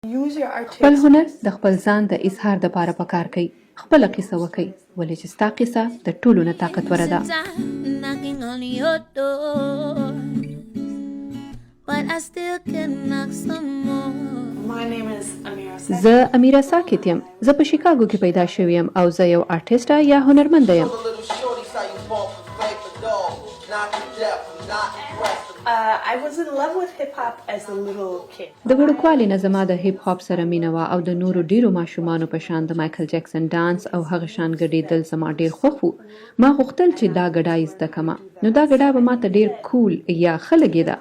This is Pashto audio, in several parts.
خپل هنر د خپل ځان د اظهار د پاره پکار کړئ، خپله قصه وکړئ، ولې چې ستا قصه د ټولو نه طاقتوره ده. زه امیره ساکت یم. زه په شیکاګو کې پیدا شوې یم او زه یو آرټسټه یا هنرمنده یم. د وړوکوالي نه زما د هیپ هاپ سره مینه وه او د نورو ډیرو ماشومانو په شان د مایکل جکسن ډانس او هغه شان ګډیدل زما ډیر خوښ وو. ما غوښتل چې دا ګډا یې زده کمه. نو دا ګډا به ماته ډیر کول یا ښه لګیده.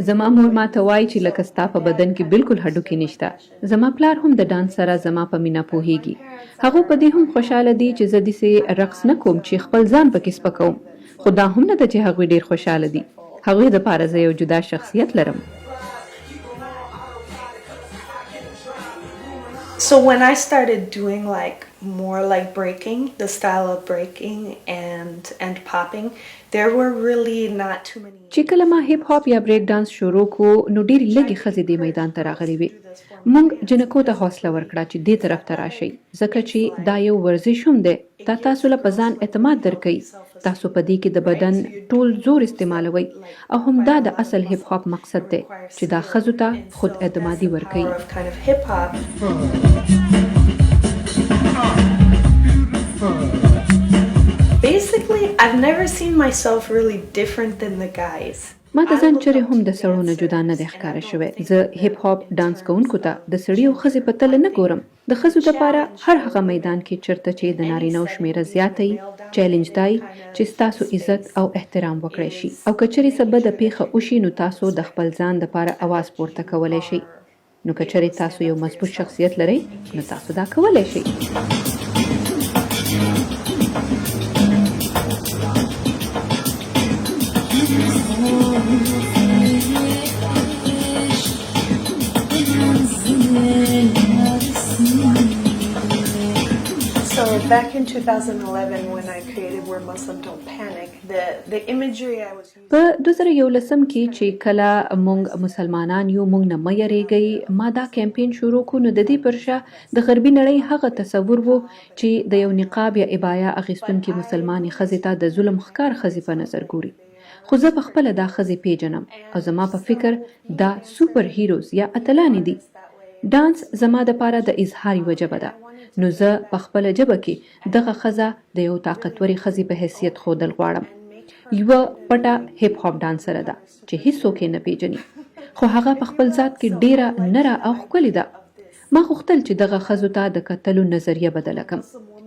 زما مور ماته وايي چې لکه ستا په بدن کې بلکل هډوکي نشته. زما پلار هم د ډانس سره زما په مینه پوهیږي. هغو په دې هم خوشحاله دي چې زه دسې رقص نه کوم چې خپل ځان پکې سپکوم. خو دا هم نه ده چې هغوی ډیر خوشحاله دي. هغوی دپاره زه یو جدا شخصیت لرم. So when I started doing like more like breaking, the style of breaking and popping, there were really not too many. چې کله ما هیپ هاپ یا بریک ډانس شروع کو نو ډېرې لږې ښځې دې میدان ته راغلې وې. مونږ جینکو ته حوصله ورکړه چې دې طرف ته راشئ ځکه چې دا یو ورزش هم دی، دا تاسو له په ځان اعتماد درکوي، تاسو په دې کې د بدن ټول زور استعمالوئ او هم دا د اصل هیپ هاپ مقصد دی چې دا ښځو ته خود اعتمادي ورکوي. Basically, I've never seen myself really different than the guys. ما ته ځان چرې هم د سړو نه جدا نه دی ښکاره شوی. زه هیپ هاپ ډانس کوونکو ته د سړي او ښځې په تله نه ګورم. د ښځو دپاره هر هغه میدان کې چرته چې د نارینه و شمیره زیاته یي چیلنج دا یي چې ستاسو عزت او احترام وکړی شي او که چرې څه بده پیښه وشي نو تاسو د خپل ځان دپاره اواز پورته کولی شئ. نو که چېرې تاسو یو مضبوط شخصیت لرئ نو تاسو دا کولی شئ. So back in 2011 when I created We're Muslim Don't Panic, the imagery I was په 2011 کې چې کله مونږ مسلمانان یو مونږ نه مه یریږئ ما دا کمپین شروع کو نو ددې پر شا د غربي نړۍ هغه تصور وو چې د یو نقاب یا عبایا اخیستونکې مسلمانې ښځې ته د ظلم ښکار ښځې په نظر ګوري خو زه په خپله دا ښځې پیژنم او زما په فکر دا سوپر هیروز یا اتلانې دي ډانس زما دپاره د اظهار یوه ژبه ده نو زه په خپله ژبه کې دغه ښځه د یو طاقتورې ښځې په حیثیت ښودل غواړم. یوه پټه هیپ هاپ ډانسره ده چې هیڅوک یې نه پیژني. خو هغه په خپل ذات کې ډیره نره او ښکلې ده. ما غوښتل چې دغه ښځو ته د کتلو نظریه بدله کم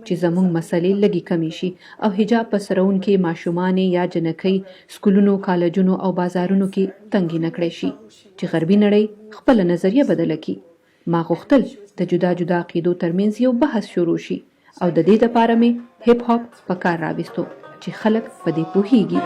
چې زموږ مسلې لږې کمې شي او حجاب په سرونکې ماشومانې یا جنکۍ سکولونو، کالجونو او بازارونو کې تنګې نه کړای شي چې غربي نړۍ خپله نظریه بدله کړي. ما غوښتل د جدا جدا عقیدو ترمنځ یو بحث شروع شي او د دې دپاره مې هیپ هاپ په کار راویستو چې خلک په دې پوهیږي.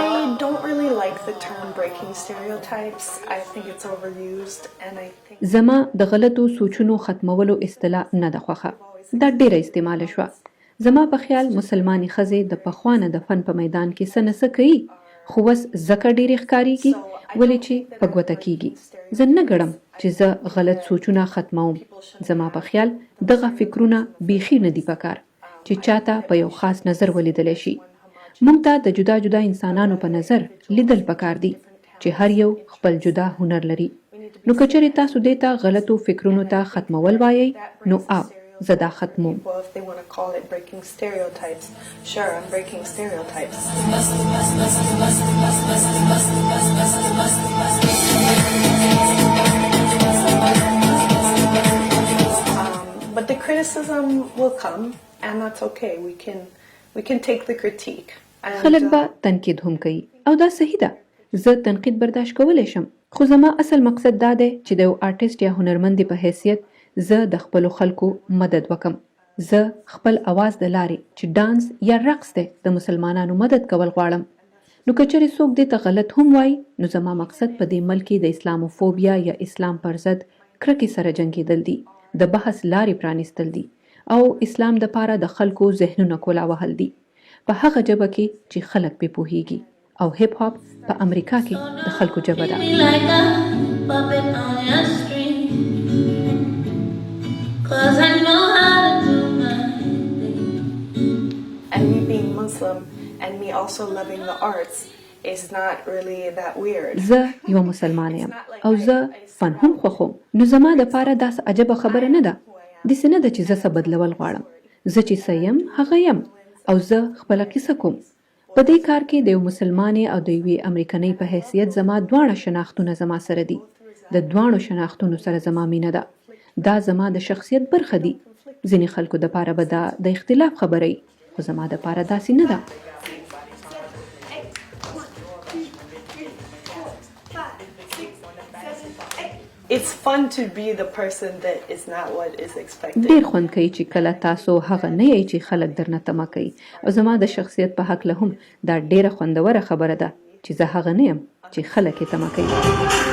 I don't really like the term breaking stereotypes. I think it's overused and I think. زما د غلطو سوچونو ختمولو اصطلاح نه ده خوښه. دا ډیره استعماله شوه. زما په خیال مسلمانې ښځې د پخوا نه د فن په میدان کې څه نه څه کوي خو وس ځکه ډیرې ښکاریږي ولې چې په ګوته کیږي. زه نه ګڼم چې زه غلط سوچونه ختموم. زما په خیال دغه فکرونه بیخي نه دي پکار چې چاته په یو خاص نظر ولیدل شي. مونږ ته د جدا جدا انسانانو په نظر لیدل پکار دي چې هر یو خپل جدا هنر لري. نو که چېرې تاسو دې ته غلطو فکرونو ته ختمول وایئ نو آو زه دا ختموم. خلک به تنقید هم کوي او دا صحیح ده، زه تنقید برداشت کولی شم، خو زما اصل مقصد دا دی چې د یو آرټسټ یا هنرمندې په حیثیت زه د خپلو خلکو مدد وکم، زه خپل اواز د لارې چې ډانس یا رقص دی د مسلمانانو مدد کول غواړم. نو که چېرې څوک دې ته غلط هم وايي، نو زما مقصد په دې ملک کې د اسلاموفوبیا یا اسلام پرضد کرکې سره جنګېدل دي، د بحث لارې پرانیستل دي او اسلام دپاره د خلکو ذهنونه کولاوهل دي په هغه ژبه کې چې خلک پرې پوهېږي او هیپ هاپ په امریکا کې د خلکو ژبه ده. And me being Muslim and me also loving the arts is not really that weird. زه یوه مسلمانه یم او زه فن هم خوښوم، نو زما دپاره دا څه عجبه خبره نه ده. داسې نه ده چې زه څه بدلول غواړم. زه چې څه یم هغه یم او زه خپله کیسه کوم. په دې کار کې د یو مسلمانې او د یوې امریکنۍ په حیثیت زما دواړه شناختونه زما سره دي. د دواړو شناختونو سره زما مینه ده. دا زما د شخصیت برخه دي. ځینې خلکو دپاره به دا د اختلاف خبره وي، خو زما دپاره داسې نه ده. It's fun to be the person that is not what is expected. ډېر خوند کوي چې کله تاسو هغه نه یئ چې خلک درنه تمه کوي او زما د شخصیت په هکله هم دا ډېره خوندوره خبره ده چې زه هغه نه یم چې خلک یې تمه کوي.